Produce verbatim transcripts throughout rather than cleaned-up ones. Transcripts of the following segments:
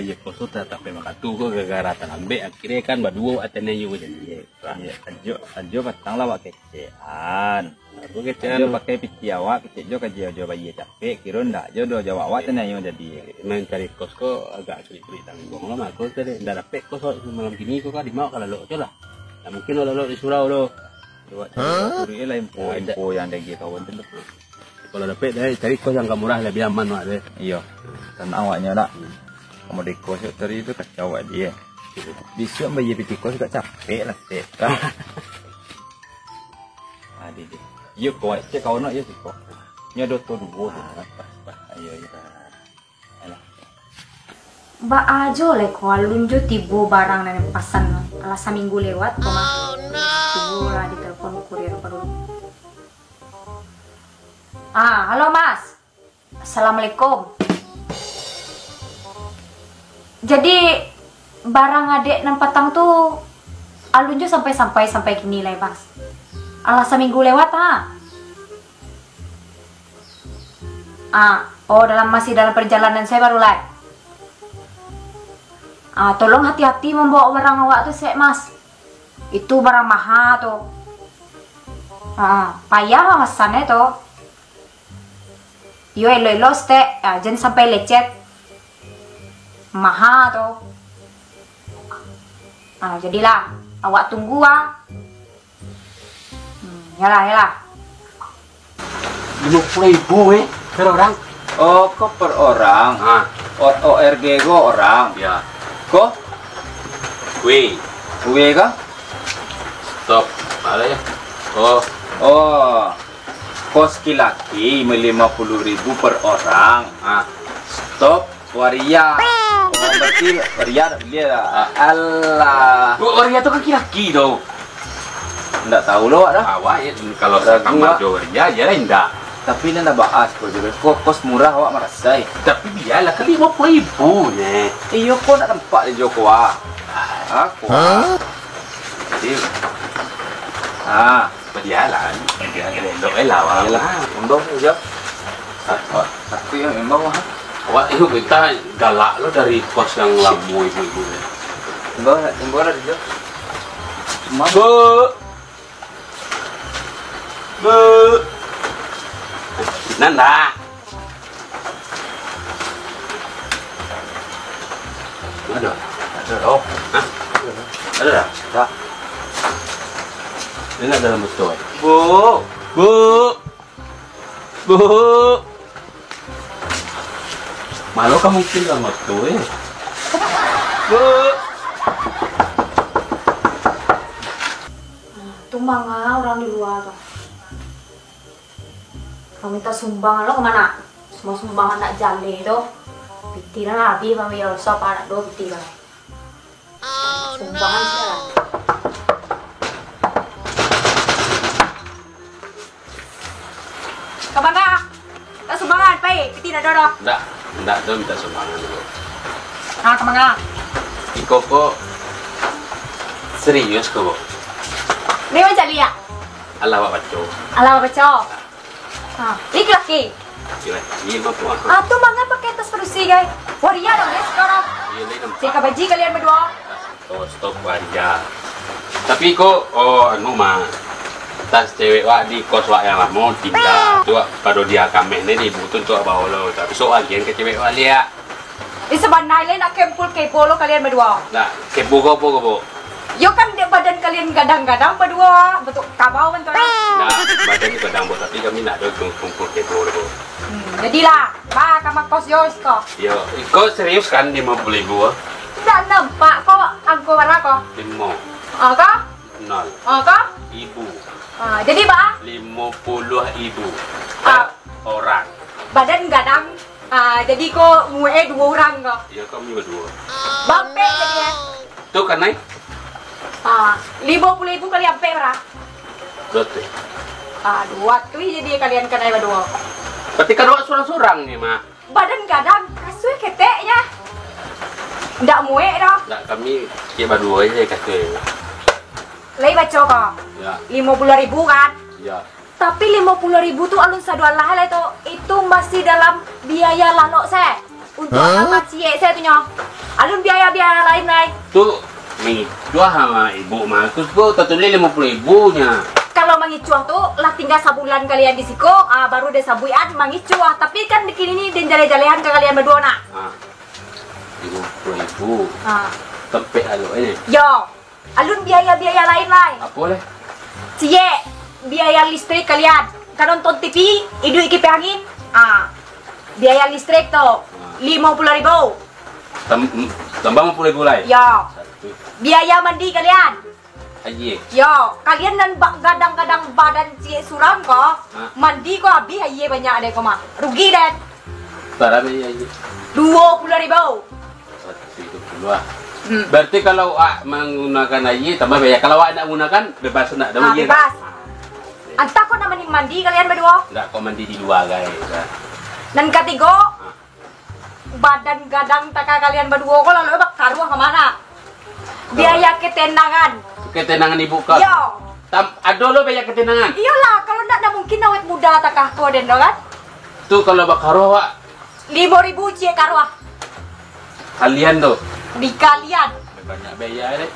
Iyo, kos tu tatap memang katu ko gara-gara talambek, akhirnyo kan baduo ateh nayo jadi. Iyo, ajo, ajo patang lah awak kecekan. Aku kecekan. Ajo pakai piti awak, kecek jo kaji ajo bayia capek, kiro ndak jo do jawab awak ateh nayo jadi. Mancari kos ko agak sulik-sulik tangguang lah, mako tadi ndak dapek kos awak malam kini ko, ka di ma awak ka lalok tu lah. Ndak mungkin awak lalok di surau tu. Cubo cari, cari lah info, info yang dari kawan tu. Kalau dapek, dai, cari kos yang agak murah, labiah aman, Mak, deh. Iyo. Tanang awaknyo, dak? Kamu di kos cari tu kacau, Mak, deh. Bisuak bayia piti kos agak capek lah, Tek. Ah, deh, deh. Iyo, kau, cek kau nak, iyo, siko. Nyo do tu duo tu. Ah, pas, pas. Iyo, iyo. Alah. Baa jo lai ko alun jo tibo barang nan den pasan, alah saminggu lewat ko mah. Cubolah ditelepon kurir ko dulu. Ah, halo Mas. Assalamualaikum. Jadi, barang adek nan patang tu alun jo sampai-sampai, sampai kini lai, Mas. Alah saminggu lewat, ha. Ah, oh, dalam, masih dalam perjalanan, sae baru lai. Ah, tolong hati-hati mambawa barang awak tu, sek, Mas. Itu barang maha tu. Ah, payah lah masannyo tu. Iyo, elok-elok, stek. Ah, jan sampai lecet. Maha tu. Ah, jadilah. Awak tunggu, ah. Hmm, yalah, yalah. Limo puluah ribu, eh, per orang. Oh, ko per orang. Ha. O-, O R G ko orang. Ya. Ko? W. W ka? Stop. Alah ya. Oh. Oh. Kos laki-laki limo puluah ribu per orang. Ha. Stop. Waria. Oh, berarti waria tak boleh lah. Ah. Alah. Wa-, waria tu kan laki-laki tu. Ndak tahu lo, awak dah. Awak, ya, kalau ragu, sama awak jo waria, iyalah indak. Tapi nan dah bahas ko je, ko-, kos murah awak marasai. Tapi bialah, kan limo puluah ribu ne. Iyo, ko nak tampak di Joko, ah. Ah, ko. Hah? Jadi, ah. Bajalan. Bajalan. Elok-elok lah, wak. Iyalah, untung sajo. Satu yang imbau, wak. Awak tengok berita galak lo dari kos yang lamo ibu-ibu ni. Imbau, imbau lah, Dio. Bu. Bu. Nanda. Ado? Ado doh. Hah? Ado dah? Tak. Ini nak dalam motor, eh? Bu. Bu. Bu. Malu ka mungkin dalam motor, eh? Bu. Tu manga urang di lua tu. Ka minta sumbangan lo ka ma? Sumbangan-sumbangan ndak jaleh tu. Pitih lah abih, mami rasa apo ndak do pitih lah. Sumbangan sajo lah. Ka ma? Minta sumbangan, pai. Pitih ndak do doh. Ndak, ndak do minta sumbangan dulu. Ah, ka ma? Iko ko serius ko, Bu? Ni mancaliak. Alah, awak baco. Alah, awak baco. Ha, laki-laki. Laki-laki, bapak. Ah, tu manga pakai tas padusi, gai. Waria dong, gai, sekarang. Iyo, lai nampak. Cek ka baji kalian baduo. Oh, stop waria. Tapi ko, oh, anu mah. Tas cewek wak di kos wak yang lamo tingga. Tu wak pado dia kameh ni di ibu tu, tu wak bawa lo. Tapi sok agian ka cewek wak liak. Eh, sabananyo lai nak kumpul kebo lo kalian baduo. Nah, kebo ko apo ko, Bu? Yo kan dek badan kalian gadang-gadang baduo, bentuk kabau kan tu lah. Nah, badan gadang, Bu, tapi kami nak ado kumpul kebo lo, Bu. Hmm, jadilah. Ba, ka ma kos yo siko? Yo, iko serius kan limo puluah ribu, ah? Ndak nampak ko angko bara ko. Limo. Ah, ko? Nol. Ah, ko? Ibu. Ah, jadi ba? Limo puluah ribu. Ah. Per orang. Badan gadang. Ah, jadi ko muek e duo urang ko. Iyo, kami baduo. Bampek jadi, eh. Tu kanai? Ah, limo puluah ribu kali ampek bara? Duo ratuih. Ah, duo ratuih jadi kalian kanai baduo. Berarti kan awak surang-surang ni mah. Badan gadang, kasua keteknyo. Ndak muek doh. Ndak, kami kek baduo aja kasua. Lai baco ko? Ya. Limo puluah ribu kan? Ya. Tapi limo puluah ribu tu alun sadoalah lai tu. Itu masih dalam biaya lalok se. Untuak apa ciek sajo tu nyo? Alun biaya-biaya lain lai. Tu mangicuah sama ibu mah. Tu ko tatulih limo puluah ribu nyo. Kalau mangicuah tu, lah tingga sabulan kalian di siko, ah, baru den sabuik-an mangicuah. Tapi kan di kini ni den jaleh-jalehan ka kalian baduo nak. Ah, limo puluah ribu. Ah. Tempek alok ini. Yo. Alun biaya-biaya lain lai. Apo lai? Ciek, biaya listrik kalian. Ka nonton T V, iduik kipas angin. Ah, biaya listrik tu, limo puluah ribu. Tam-, tambah limo puluah ribu lai? Yo. Satu. Biaya mandi kalian. Aji. Yo, kalian nan bak gadang-gadang badan ciek surang ko, ha, mandi ko abih aia banyak deh ko mah. Rugi den. Bara aia? Duo puluah ribu. Satu tigo puluah ah. Hmm. Berarti kalau awak manggunakan aia, tambah biaya. Kalau awak ndak manggunakan, bebas ndak? Ah, bebas. Antah ko nak mandi, mandi kalian baduo? Ndak, ko mandi di lua, guys. Nan katigo, ah, badan gadang taka kalian baduo ko lalu bakaruah ka ma? Biaya ketenangan. Ketenangan ibu kos? Iyo. Tam-, ado lo biaya ketenangan? Iyolah, kalau ndak, ndak mungkin awet muda takah ko den do kan? Tu kalau bakaruah, Wak? Limo ribu ciek karuah. Kalian tu? Di kalian. Banyak biaya deh.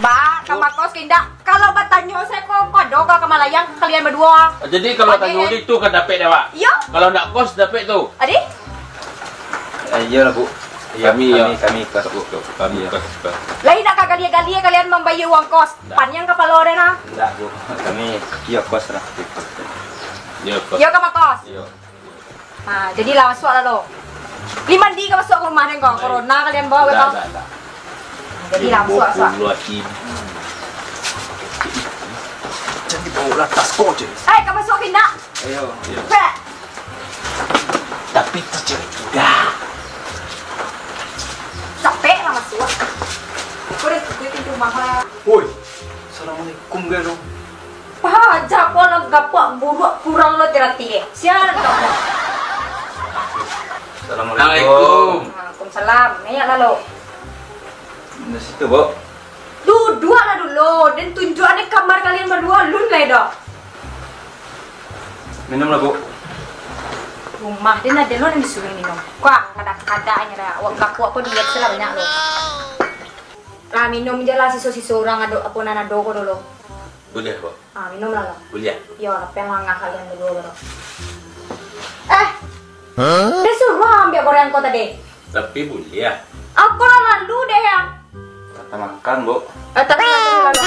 Ba, ka ma kos ka indak? Kalau batanyo sajo ko, ko ado ka, ka malayang kalian baduo. Jadi kalau tanyo di tu kan dapek deh, Wak? Iyo. Kalau ndak kos dapek tu? Adi? Eh, iyolah, Bu. Iyo, kami, iyo, kami, kami kos, Bu. Kami, iyo, kos, kos. Lai ndak ka galie-galie kalian mambayia uang kos? Ndak. Paniang kapalo den ah. Ndak, Bu. Kami, iyo, kos lah. Iyo, kos. Iyo, ka ma kos? Iyo. Nah, jadilah masuak lah lo. Lai mandi ka masuak ka rumah den ko? Ndak. Corona kalian bao ka? Ndak, ndak, ndak. Jadilah masuak, masuak. Jadi bawa lah tas ko je. Eh, ka masuak ka indak? Ayo. Pek. Tapi tu cewek muda. Capek lah masuak. Kau dah tutup pintu rumah lah. Woi, assalamualaikum, Gero. Paja ko lah gapuak buruak kurang lo tirati eh. Sial gapuak. Assalamualaikum. Waalaikumsalam. Naik lah lo. Di situ, Bu. Duduaklah dulu, den tunjuak dek kamar kalian baduo, alun lai doh. Minumlah, Bu. Rumah den ado lo nan disuruah minum. Kuah, kada-kada nyo dah. Awak bako ko diet se lah banyak lo. Lah, minum je lah siso-siso urang ado, apo nan ado ko dulu. Buliah, Bu. Ah, minumlah lo. Buliah. Yo, apo nan langah kalian baduo baru. Eh, den suruah ambiak goreng ko tadi. Tapi buliah. Aku lah lalu deh, ya. Kata makan, Bu. Eh, tapi lalu, lalu.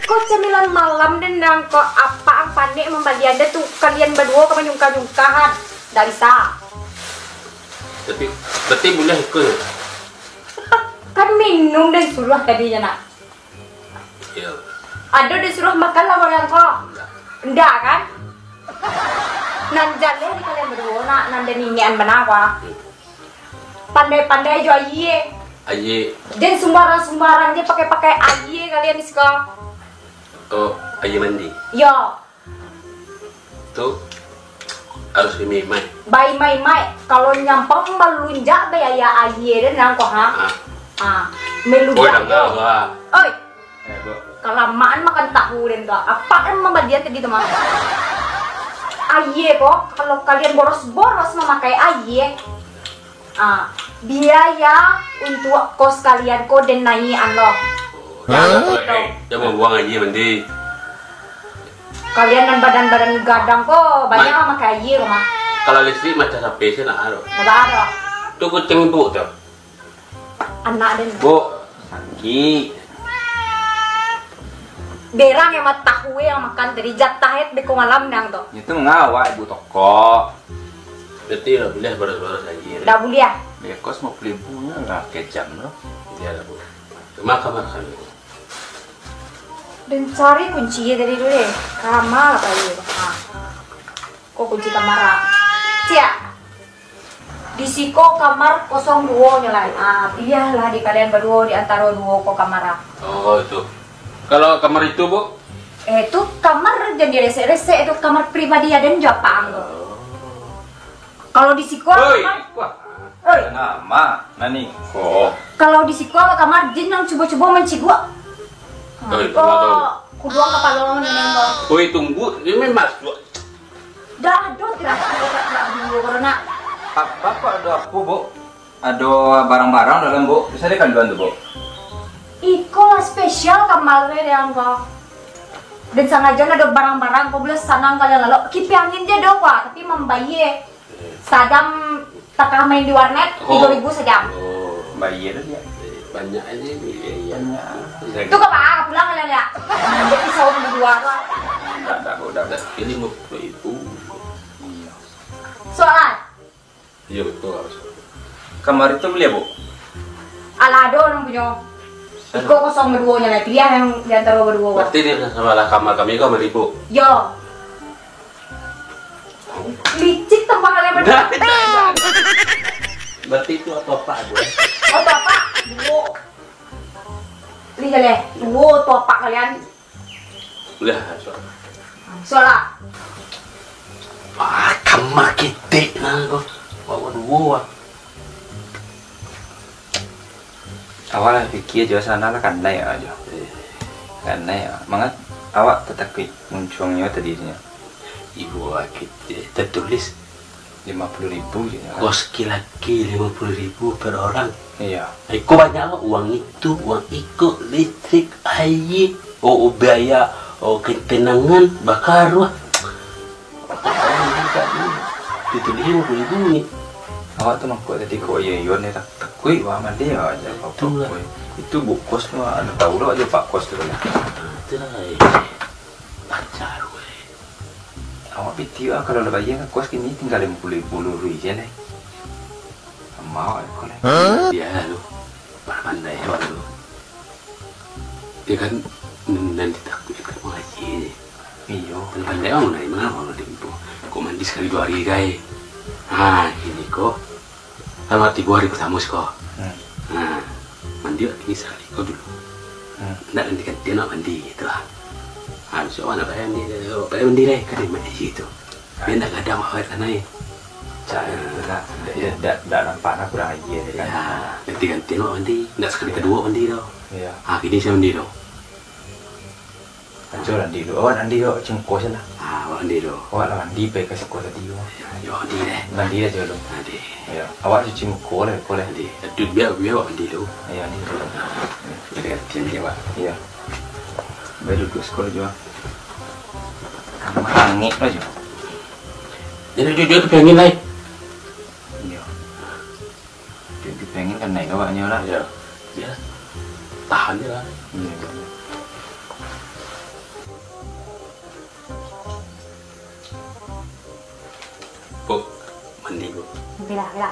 Iko camilan malam den nang ko apa ang panek mambalian deh tu kalian baduo ka manyungkah-nyungkahan. Ndak bisa. Tapi, berarti buliah iko ya? Kan minum den suruah tadi ya, nak. Iyo. Ado disuruah makan lah goreng ko? Ndak. Ndak, kan? Nan jaleh di kalian baduo, nak, nan den ingekan bana ko. Hmm. Pandai-pandai jo aia. Aia. Den sumbarang-sumbarang je pakai-pakai aia kalian di siko. Oh, aia mandi? Yo. Tu harus imai-imai. Baimai-imai, kalau nyampang malunjak biaya aia den nang ko, ha? Ah. Ah, melunjak. Oi, danga, ha. Oi. Eh, Bu. Kalamaan makan tahu den tu. Apa den mambalian tadi tu mah? Aia ko, kalau kalian boros-boros mamakai aia, Ah, biaya untuak kos kalian ko den naiakan lo. Jan, jan mambuang aia mandi. Kalian nan badan-badan gadang ko, banyak mamakai aia ko mah. Kalau listrik macam sapi se nak ado. Ndak ado. Tu kucing ibu tu. Anak den. Bu, sakik. Berang yang matahu yang makan tadi, jatah et beko malam nang tu. Itu ngawak ibu toko. Berarti lah boleh baras-baras lagi, ya? Dah boleh ah. Biaya kos lima puluh ribu nya lah kejam tu. Iya lah, Bu. Makan-makan. Dan cari kunci ya tadi dulu deh. Kamar apa ya? Ha. Ko kunci kamar ah. Siap. Di siko kamar kosong duo nyo lai. Ah, piliahlah di kalian baduo di antaro duo ko kamar ah. Oh, itu. Kalau kamar itu, Bu? Eh, tu kamar jan diresek-resek tu, kamar pribadi aden jo apak ang tu. Oh. Kalau di siko kamar, oi. Wah. Oi. Nama, nani ko? Kalau di siko kamar jin yang cubo-cubo manciguak. Oi, ko tunggu, tunggu. Kuduang kapalo nang ko. Oi, tunggu, ini masuk. Dah, dah, tidak, tidak, tidak, dulu, corona. Apa kok ado apo, Bu? Ado barang-barang dalam, Bu? Bisa dikandungan tu, Bu? Iko lah spesial kamari dek angkau. Dan sangajo ado barang-barang, kok buliah sanang kalian lalok. Kipiah angin je do, Pak, tapi mambayie. Sadang takah main di warnet, tigo ribu sajam. Oh, bayie lah dia. Banyak aja ni. Banyak. Tu ka baa pulang lah, ya. Jadi pisau di luar lah. Ndak, ndak, ndak, ndak. Ini mau ibu. Soalan. Iya, betul lah. Kamar itu beli, Bu? Alah, ado urang punyo. Iko kosong baduo nyo lah. Piliah yang di antaro baduo, Pak. Berarti ini sabalah kamar kami ko, kamar ibu. Yo. Licik tempat kalian berdua. Nah, berarti itu oto apa, Bu? Oto apa? Duo. Lihat leh, duo oto apa kalian? Udah, so. Soalan. Ah, kamar kitek nah ko. Bawa duo, ah. Awak lah pikir jo sana lah, kanai awak jo. Kanai awak. Mangat awak tatakuik muncuangnyo tadi nyo. Ibu awak kitek tatulis lima puluh ribu je, kan? Kos laki-laki lima puluh ribu per orang. Iya. Iko banyak lo uang itu, uang iko, listrik, aia, oh, oh, biaya, oh, ketenangan, bakar, wah. Itu lima puluh ribu ni. Awak tu mangko tadi ko iyo iyo ni tak takuik wah mandi aja apa-apa. Itulah. Itu bu kos tu ada tahu lo aja pak kos tu lah. Itulah, eh. Pacar, weh. Awak piti ah, kalau lah bayar ka kos kini tinggal lima puluh ribu lurui je leh. Amau aku leh. Hah? Dia lu. Pandai-pandai awak tu. Dia kan nan ditakuik kan mengaji je. Iyo. Pandai-pandai awak mengaji, mengapa awak diimbau? Kok mandi sekali dua hari kai? Ha, ini kok. Kalau tigo hari pertamo siko. Hmm. Ha, mandi awak kini sakali ko dulu. Hmm. Ndak ganti-gantian awak mandi, gitu lah. Ha, bisuak awak ndak payah mandi, awak payah mandi lai, kan hemat aia tu. Biar ndak gadang awak awet tanah. Cak, ndak, ndak, ndak, ndak nampak nah kurang aia, kan. Ya, ganti-gantian awak mandi, ndak sakali kaduo mandi tu. Iya. Ha, kini sa mandi tu. Ajo lah mandi dulu. Awak mandi dulu, cingko se lah. Ah, awak mandi dulu. Awak lah mandi, pai ka siko tadi tu. Yo, mandi deh. Mandi ajo dulu. Mandi. Yo, awak cuci muko lah, ko lah. Mandi. Aduh, biar, biar awak mandi dulu. Yo, mandi dulu. Jadi gantian je, Pak. Yo. Pai duduak siko juo. Kamar angek lah juo. Jadi jujur tu pengen lah. Yo. Jadi pengen kan naik awaknyo lah. Yo. Yo. Tahan je lah. Yo. Bu, mandi, Bu. Bila, bila.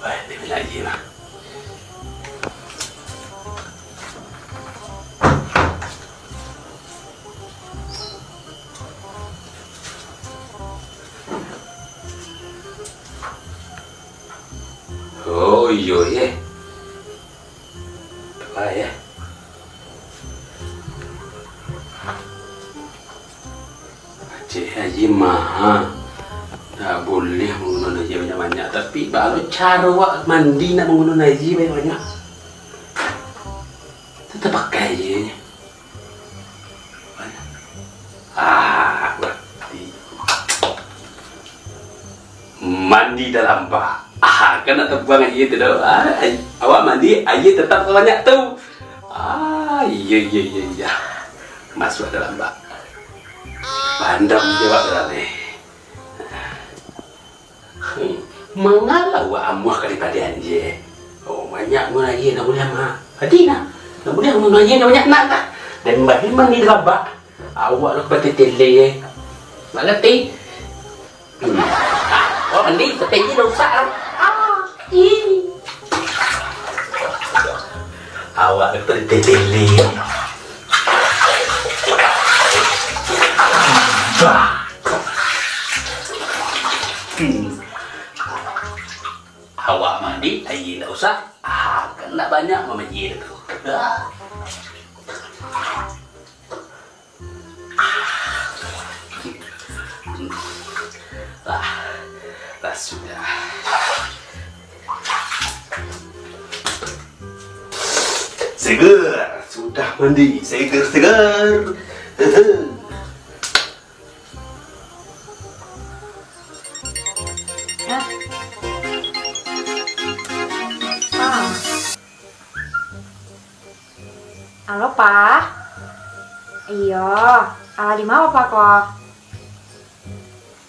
Wah, dia bilang aja lah. Oh, iyo, ye. Apa, ye? Cek aia mah, ndak buliah manggunoan aia banyak-banyak, tapi baa lo caro wak mandi ndak manggunoan aia banyak-banyak. Tu tapakai aia nyo. Ah, berarti mandi dalam bak. Ah, kan nak tabuang aia tu doh. Ah, ai-, awak mandi, aia tetap sabanyak tu. Ah, iya, iya, iya, iya. Masuak dalam bak. Pandam je awak dalam ni. Hmm. Mangalah awak amuah ka dipadian je. Oh, banyak mun aia nak buliah mah. Adi nah. Nak buliah mun aia nak banyak nak lah. Dan bahiman di dalam bak. Awak lah ka batetele je. Mangarati? Hmm. Ah, awak mandi, tapi aia dah rusak lah. Ah, ih. Awak tu tetele. Bah. Hmm. Awak mandi, aia indak usah. Ah, kan indak banyak mamajil tu. Ah. Lah, lah sudah. Seger, sudah. Dah mandi, seger-seger. Hah? Pa. Halo, Pa. Iyo, alah di ma Papa ko?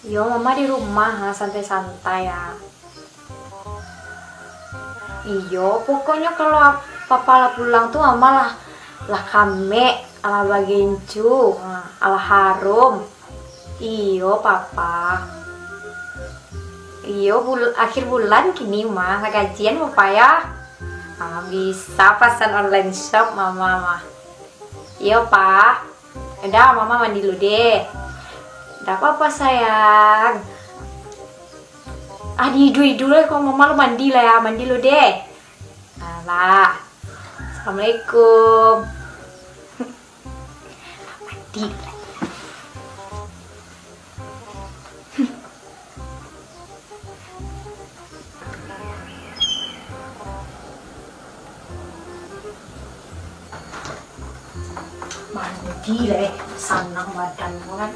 Iyo, Mama di rumah, ha, santai-santai, ya. Iyo, pokoknyo kalau ap-, Papa lah pulang tu, Mama lah, lah kamek, alah bagincu, ha, alah harum. Iyo, Papa. Iyo, bul-, akhir bulan kini mah, lah gajian, Papa, ya. Ah, bisa pasan online shop, Mama mah. Iyo, Pa. Udah, Mama mandi dulu deh. Ndak apa-apa, sayang. Ah, diidu-idu lah, kok Mama lu mandi lah ya, mandi lu deh. Alah. Assalamualaikum. Mandi lah. Mandi lah, eh. Sanang badan ko kan.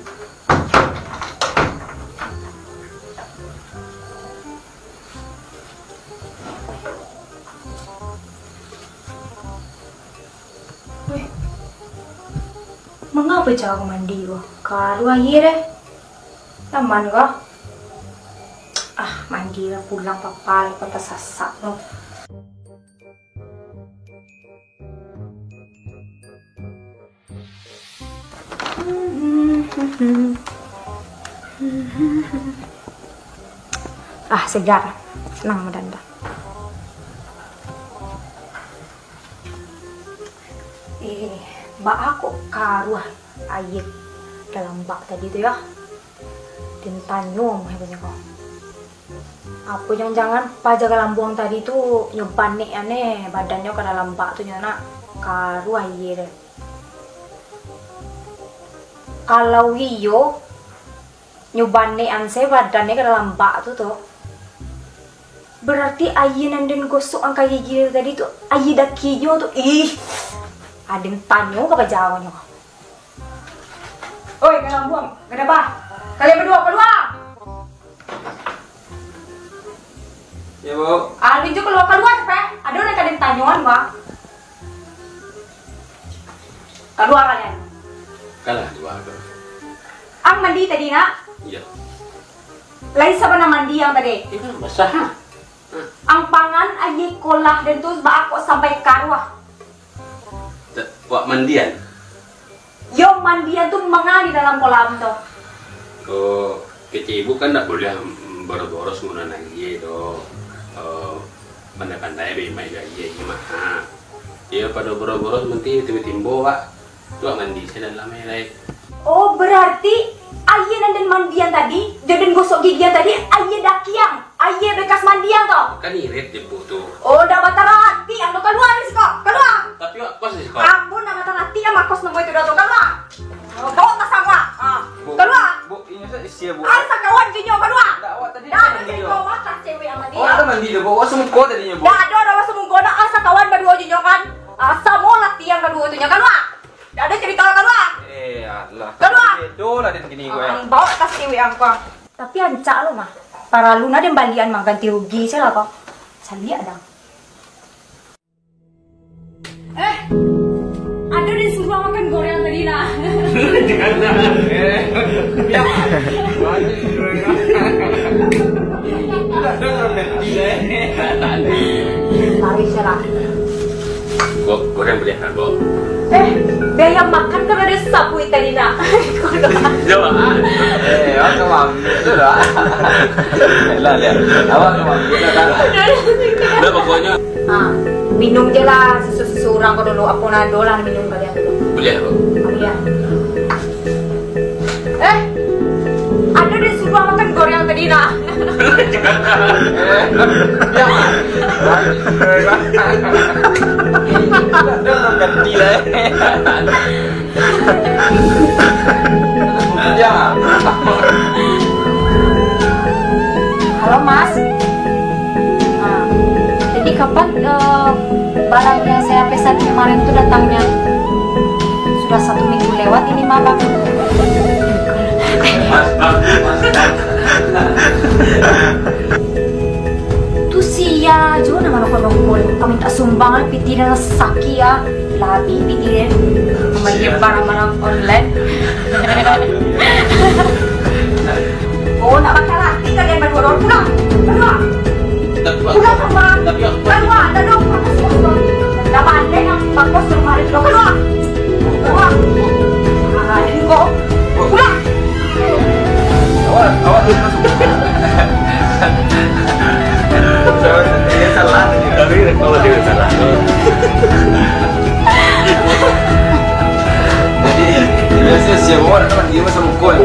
Weh, manga cara mandi ko? Karuah aia deh. Aman ko? Ah, mandi lah pulang, Papa, lah patah sasak tu. Ah, segar. Sanang badan dah. Eh, baa kok karuah aia dalam bak tadi tu, yo? Den tanyo mah ibanyo ko. Apo jangan-jangan paja galambuang tadi tu nyo banek an eh badannyo ka dalam bak tu, nyo nak karuah aia deh. Kalau iyo, nyo banek an se badannyo ka dalam bak tu, tu. Berarti aia nan den gosok an ka gigi tadi tu, aia daki jo tu. Ih, aden tanyo ka paja nyo. Oi, galambuang, gadabah. Kalian baduo, kalua! Yo, Bu. Alun jo kalua, kalua capek. Ado nan ka den tanyo an, Bang. Kalua kalian. Kalah, kalua, kalua. Ang mandi tadi, nak? Iyo. Lai sabana mandi ang tadi? Iyo, basah, ha? Ang pangan aia kolah den tu baa kok sampai karuah? Wak mandian? Yo, mandian tu manga di dalam kolam tu? Oh, kecek ibu kan ndak buliah, mm, boros-boros manggunoan aia tu. Eh, pandai-pandai baimaik jo aia, aia mah. Ha. Iyo, pado boros-boros manti tibo-tibo, Wak. Tu wak mandi se dalam aia lai. Oh, berarti aia nan den mandian tadi, jo den gosok gigian tadi, aia daki ang? Aia bekas mandi ang tu? Kan irit je, Bu, tu. Oh, ndak batarati ang tu. Kalua dari siko. Kalua. Tapi wak kos di siko. Ambo ndak batarati ang, makos namo itu dah tu. Kalua. Oh, bawa tas ang, wak. Ah. Bu, kalua. Bu, inyo sa isi ya, Bu. Ai, sakawan jo inyo, kalua. Ndak, awak tadi ndak ado mandi, jadi kau batas cewek ang mandi. Oh, ndak mandi dah, Bu. Awak samuko tadi nyo, Bu. Ndak ado, ndak awak samuko, ndak. Ai, sakawan baduo jo inyo kan. Ah, samo lah tiang kaduo tu nyo, kalua. Ndak ado carito, kalua. Eh, alah. Kalua. Bedo lah den kini ko, eh. Ang bawa tas cewek ang ko. Tapi rancak lo mah. Paralu nah den balian mah, ganti rugi se lah ko. Saliak dah. Eh, ado den suruah makan gorengan tadi nah. Eh, ya. Lari se lah. Bo, goreng balian, Bo. Eh, biaya makan kan ado sabuik tadi nak. Yo, ah. Eh, awak ka maambiak tu dah. Lah, lihat. Awak ka maambiak tu dah. Dah, pokoknyo. Ah, minum je lah, susu-susu urang ko dulu. Apo nan ado lah minum balian dulu. Balian, Bo. Balian. Eh, ado den suruah makan gorengan tadi nah. Ya. Ya. Halo, Mas. Ah, jadi kapan, eh, barang yang saya pesan kemarin tu datangnya? Udah satu minggu lewat ini, Mak, Bang. Tu sia jo nan manokol-nokol. Ka mintak sumbang, pitih den sakik, ah. Labi pitih den. Mambali barang-barang online. Oh, nak bakal hati kalian berdua. Pulang, keluar. Pulang, keluar. Keluar, dah dong. Dah balik yang bagus rumah itu. Keluar. Keluar. Ah, ini kok. Pulang. Awak, awak tu masuk. Dia salah. Tapi kalau dia salah. Jadi, biasa siapa orang nak dia masa mukul.